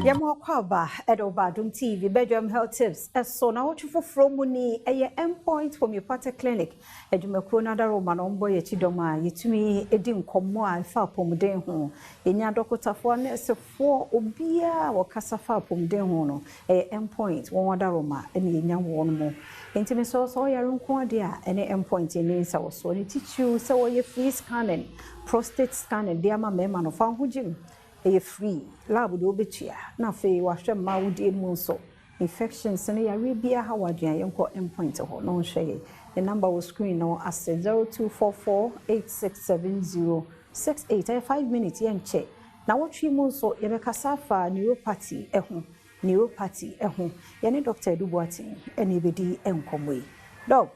Yɛma akwaaba ɛde ɔba Adom TV Bedroom Health Tips ɛso na wɔtwe foforɔ mu ni. Ɛyɛ Endpoint Homeopathic Clinic adwumakuo no adaroma na ɔmbɔ yɛn akyi dɔm a yɛtumi di nkɔmmɔ a ɛfa apɔmuden ho. Yɛnya dɔkotafoɔ, nɛɛsefoɔ, obiara a wɔkasa fa apɔmuden ho no, ɛyɛ Endpoint wɔn adaroma ɛna yɛnya wɔn mo. Nti mesɛ sɛ ɔyare nko adeɛ a, ɛne Endpoint ani nsa wɔ so. Ne titiriw sɛ wɔyɛ free scanning, prostate scanning de ama mmarima no, fa ho gyim. Ɛyɛ free. Lab de wobɛtua na afei wahwɛ mmaa wodie mu nso infections no, yareɛ biara ha wadwene a, yɛnkɔ Endpoint hɔ na ɔnhwɛ yɛ. Ne number wɔ screen no ase, 0244 867068. Ɛyɛ 5 minutes, yɛnkyɛ. Na wɔtwe mu nso yɛbɛkasa afa neuropathy ho. Neuropathy ho, yɛne Dr. Edu Boateng ɛne yɛbɛdi nkɔmmɔ yi. Doc,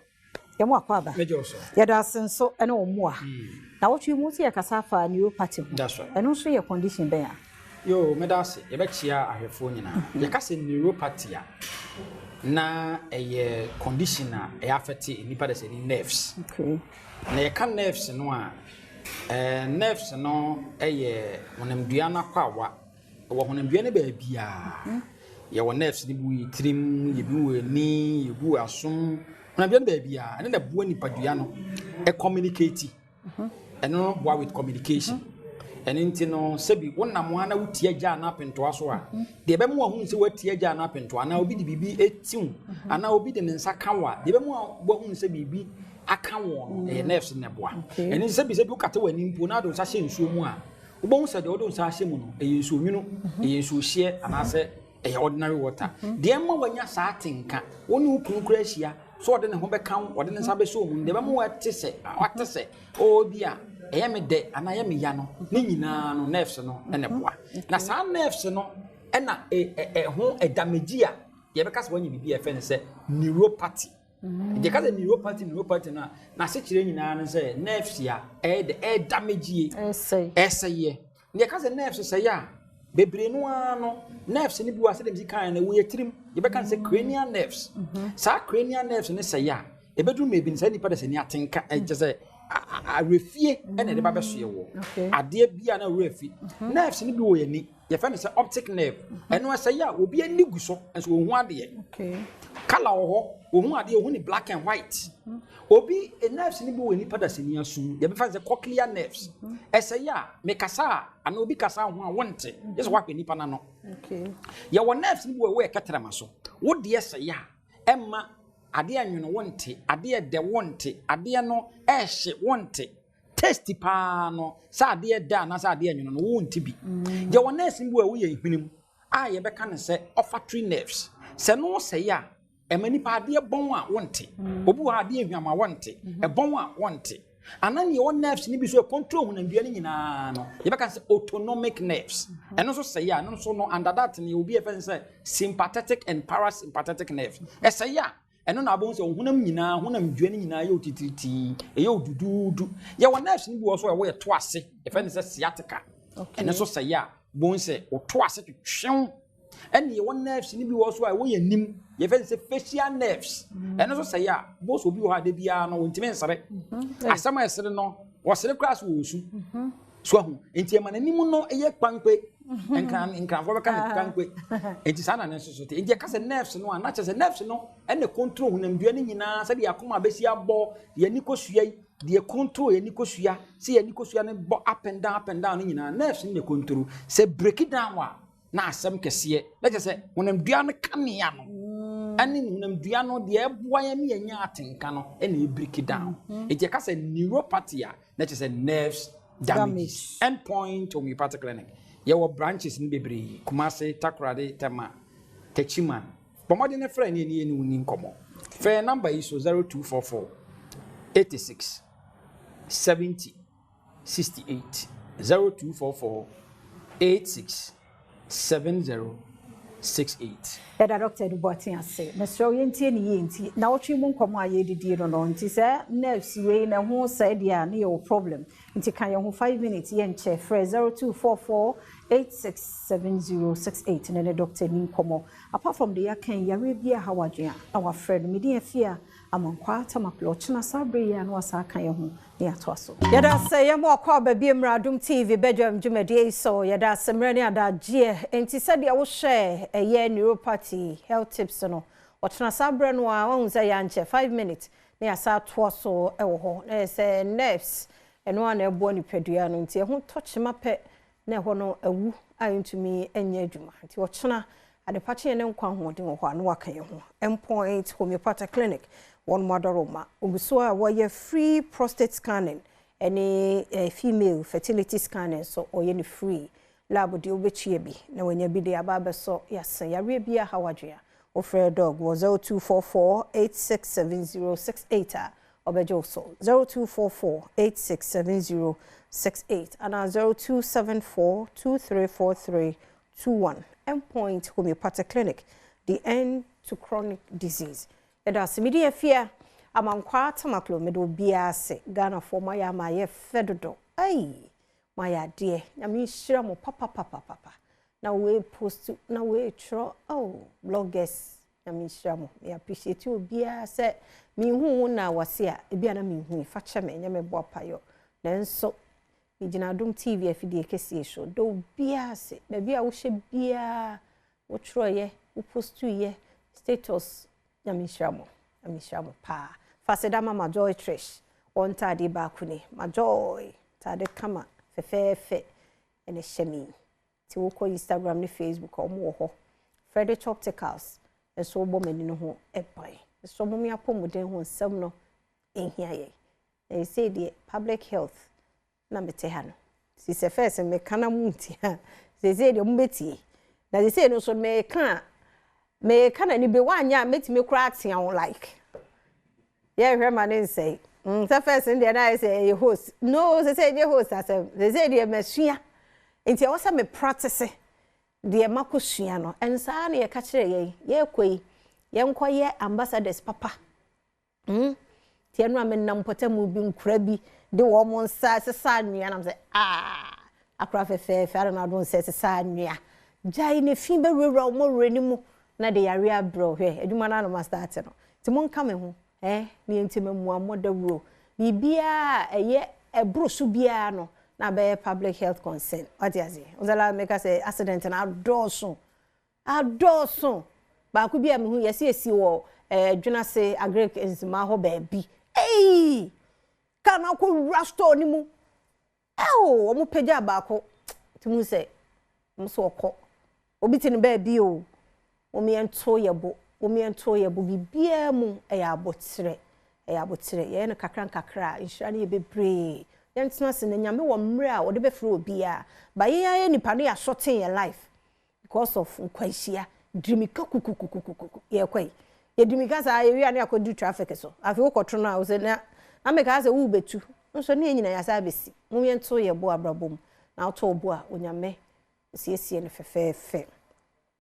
yɛmo akɔ aba. Yɛda ase nso ɛne wɔn mmoa. Na wɔtwe mu nso yɛkasa afa neuropathy ho. Ɛno nso yɛ condition bɛn a? Yo, meda ase. Yɛbɛkyia ahwɛfoɔ nyinaa. Yɛka sɛ neuropathy a, na ɛyɛ condition a ɛyɛ affect nipa de sɛ ne nerves. Na yɛka nerves no a, nerves no yɛ honamdua no akwawa. Ɛwɔ honamdua no baabiara. Yɛwɔ nerves no bi wɔ yɛ tirim, yɛbi wɔ ani, yɛbi wɔ asom. Honamdua no baabiara. Ɛno na ɛboa nipadua no ɛcommunicate. Ɛno no boa with communication. Ɛno nti no, sɛbi wonam a na wotia gya anaa pentoa so a, deɛ ɛbɛma wahu sɛ woatia gya anaa pentoa, anaa obi de biribi etiw, anaa obi de ne nsa ka wo a, deɛ ɛbɛma wahu sɛ biribi aka wo no, ɛyɛ nerves no na ɛboa. Ɛno nti sɛbi wokata w'ani mpo na wode wo nsa hyɛ nsuo mu a, wobɛhu sɛ deɛ wode wo nsa ahyɛ mu no, ɛyɛ nsuo nwunu, ɛyɛ nsuo hyeɛ, anaasɛ ɛyɛ ordinary water. Deɛ ɛma wanya saa atenka, wo ne wo kunu kura ahyia so, ɔde ne ho bɛka wo, ɔde ne nsa bɛsɔ mu no, deɛ ɛbɛma wate sɛ wate sɛ ɔɔ bi a ɛyɛ me dɛ anaa ɛyɛ me ya no, ne nyinaa no nerves no ɛna ɛboa. Na saa nerves no ɛna ɛho ɛdamage a, yɛbɛka sɛ wanya biribi a yɛfrɛ no sɛ neuropathy. Nti ka sɛ neuropathy no a, n'asekyerɛ nyinaa no sɛ nerves a ɛyɛ dɛ ɛdamage, ɛsɛeɛ. Na yɛka sɛ nerves sɛeɛ a, bebree no ara no, nerves no bi wɔ a, sɛdeɛ mesi kan no, ɛwɔ yɛ tirim, yɛbɛka no sɛ cranial nerves. Saa cranial nerves no sɛeɛ a, ɛbɛduru mmebi no, saa nipa de sɛ ne atenka ɛkyɛ sɛ awerɛfie ɛna ɛde ba bɛsoɛ wɔ adeɛ bi a na awerɛfi. Nerves no bi wɔ yɛn ani, yɛfrɛ no sɛ optic nerve. Ɛno ɛsɛeɛ a, obi ani gu so nso wɔn ho adeɛ colour wɔ hɔ, wɔn ho adeɛ, wɔn ne black and white. Obi nerves no bi wɔ nipa dasani asom, yɛbɛfa sɛ cochlear nerves. Ɛsɛeɛ a, mekasa a anaa obi kasa ho a, wɔnte, yɛ sɛ wahwɛ nipa n'ano. Yɛwɔ nerves no bi wɔ ɛwɔ yɛ kɛtɛrɛma so. Wo deɛ sɛeɛ a, ɛmma adeɛ nwono wonte, adeɛ dɛ wonte, adeɛ no ɛɛhye wonte, taste paa no sɛ adeɛ dɛ anaasɛ adeɛ nwono no wonte bi. Yɛwɔ nerves no bi wɔ ɛwɔ yɛn hwenem a yɛbɛka no sɛ olfactory nerves. Sɛ no sɛeɛ a, ɛma nipa adeɛ bɔn a wonte. Obi wɔ hɔ, adeɛ hwam a wɔnte, ɛbɔn a wɔnte. Ana nea ɛwɔ nerves no bi so control honamdua no nyinaa no, yɛbɛka sɛ autonomic nerves. Ɛno nso sɛeɛ a, ɛno nso no under that no, obi yɛfrɛ no sɛ sympathetic and parasympathetic nerves. Ɛsɛeɛ a, ɛno na abɔn sɛ honam nyinaa, honam dua no nyinaa yɛ otitiritii, ɛyɛ oduduudu. Yɛwɔ nerves no bi wɔ so a ɛwɔ yɛ to ase, yɛfrɛ no sɛ sciatica. Ɛno nso sɛeɛ a, bɔn sɛ ɔto ase twetwew. Ɛne yɛwɔ nerves no bi wɔ so a ɛwɔ yɛn anim, yɛfrɛ no sɛ facial nerves. Ɛno nso sɛeɛ a, bɔn sɛ obi wɔ hɔ a, de biara no wɔntumi nsere. Asɛm a ɛsere no, wɔsere koraa so wɔ osu so ahu. Nti ɛma n'anim no yɛ kpankpe. Nkran nkranfoɔ bɛka no kpankpe. Nti saa na ne nso so te. Nti yɛka sɛ nerves no a, na kyerɛ sɛ nerves no ɛna control honamdua no nyinaa, sɛdeɛ akoma bɛsi abɔ, yɛn ani kosua yi, deɛ control yɛn ani kosua, sɛ yɛn ani kosua no bɔ up and down, up and down no nyinaa, nerves no na control. Sɛ break down a, na asɛm kɛseɛ na kyerɛ sɛ honamdua no kanea no ɛne honamdua no deɛ ɛboa yɛn ne yɛnya atenka no ɛna ɛbreak down. Nti yɛka sɛ neuropathy a, na kyerɛ sɛ nerves damage. Endpoint Homeopathic Clinic, yɛwɔ branches no bebree: Kumase, Takoradi, Tema, Techiman. Bɔ mmɔden no frɛ ne ɛne yɛne wo ni nkɔmmɔ. Frɛ number yi so: 0244 86 70 68, 0244 86 70 68. Yɛda Dr. Edu Boateng ase. Mesrɛ wo, yɛntie ne yie. Nti na wɔtwe mu nkɔmmɔ a yɛdidie no, nti sɛ nerves wei na ɛho sɛe deɛ a, ne yɛwɔ problem. Nti ka yɛn ho 5 minutes yɛnkyɛ frɛ 0244 867068 ne ne doctor ni nkɔmmɔ. Apart from deɛ yɛaka yi, yareɛ bi a ha w'adwene a na wafrɛ no. Medin Afia Amankwaa Tamaklo. Ɔkyena saa berɛ yi a na wasan aka yɛn ho na yɛatoa so. Yɛda ase yɛn mo akɔ aba bi mmra Adom TV badwam dwumadie yi so. Yɛda ase mmerɛ ne adagyeɛ. Enti sɛdeɛ wohwɛ ɛyɛ neuropathy health tips no, ɔkyena saa berɛ no a wahu sɛ yɛankyɛ 5 minutes na yɛasa atoa so wɔ hɔ. Na yɛ sɛ nerves ɛno a na ɛboa nipadua no nti ɛho tɔkyema pɛ na ɛhɔ no awu a ɛntumi nyɛ adwuma. Nti ɔkyena adepakyeɛ ne nkwa ahoɔden wɔ hɔ a na waka yɛn ho. Endpoint Homeopathic Clinic wɔn mo adɔroma ogu so a wɔyɛ free prostate scanning ɛne female fertility scanning so ɔyɛ no free. Lab deɛ wobɛtua bi na wanya bi de aba abɛsɔ yɛase. Yareɛ bi aha wadwene a wofrɛ Doc wɔ 0244 867068 a ɔbɛgye wo so. 0244 867068 anaa 0274 234321. Endpoint Homeopathic Clinic, the end to chronic disease. Yɛda ase. Mede Afia Amankwaa Tamaklo mede obiara ase. Ghanafoɔ ma yɛ ama yɛ fɛ dodo. Ai, ma yɛ adeɛ. Nyame nhyira mo papapapapa. Na wei post na wei twerɛ. Oh, bloggers. Nyame nhyira mo. Me appreciate obiara sɛ mehu wo na wase a ebi a na mehu fa kyɛ me nyɛ me bɔ apayɔ. Nanso megyina Adom TV afidie kɛseɛ so. Da obiara ase. Baabi a wohyɛ biara wotwerɛeɛ, wopostuyɛ, status. Nyame nhyira mo. Nyame nhyira mo paa. Fa seda ma Joy Trish. Wɔn ntaade baako ni. Ma Joy ntaade kama fɛfɛɛfɛ ɛna ɛhyɛ me. Nti wokɔ Instagram ne Facebook a wɔn wɔ hɔ. Frederick Opticals nso wobɔ m'ani no ho ɛban. Nso mo apɔmuden ho nsɛm no ɛhia yɛn. Na yɛsɛ deɛ public health na mete ha no. Si sɛ first meka na mu nti ha. Sɛ deɛ mobɛtie. Na sɛ no nso meka meka na ni be wanya mɛtumi koraa atea wo like. Yɛhwɛ ma ne nsɛe. Sɛ first deɛ na ayɛ sɛ ɛyɛ host. No, sɛ sɛ ɛnyɛ host asɛm. Sɛ sɛ deɛ masua. Nti ɛwɔ sɛ me practice deɛ makɔsua no. Ɛnsaa na yɛka kyerɛ yɛn. Yɛrekɔ yi, yɛnkɔyɛ ambassadors papa. Nti ɛno a menam mpɔtamu bi nkura bi de wɔn mo nsa sesa anwea nam sɛ aa akora fɛfɛɛfɛ ara na ado nsa sesa anwea. Gyae ne fi bɛwurawura wɔn werɛ ne mu na de yare abrɛ hwɛ adwuma no anoma start no. Nti monka me ho ne yɛnti mmoa mmɔdawuro. Biribiara a ɛyɛ ɛboro so biara no na bɛyɛ public health concern. Wate ase? Wosala meka sɛ accident na adɔɔso. Adɔɔso. Baako bi a mehu yɛsi esi wɔ Dwenase agric nsima hɔ baabi. Ei! Kaa no akɔ wura store no mu. Ɛo, wɔn pagya baako. Nti mu sɛ wɔn so ɔkɔ. Obi te ne baabi o. Wɔn yɛnto yɛ bo. Wɔn yɛnto yɛ bo. Biribiara mu ɛyɛ abotire. Ɛyɛ abotire. Yɛyɛ no kakra nkakra a nhyira no yɛ bebree. Yɛntena ase na Nyame wɔ mmerɛ a wɔde bɛfrɛ obiara. Ba yɛn ayɛ nipa no yɛasɔten yɛn life because of nkwanhyia. Dirimika kukukukukuku yɛkɔ yi. Yɛdirimika saa yɛwia ne akɔdu traffic so. Afei wokɔto no a wosɛ na na meka sɛ wobɛtu. Nso ne yɛn nyinaa yɛasa abɛsi. Mom yɛnto yɛ bo abrabɔ mu. Na wotɔ wo bo a Onyame siesie no fɛfɛɛfɛ.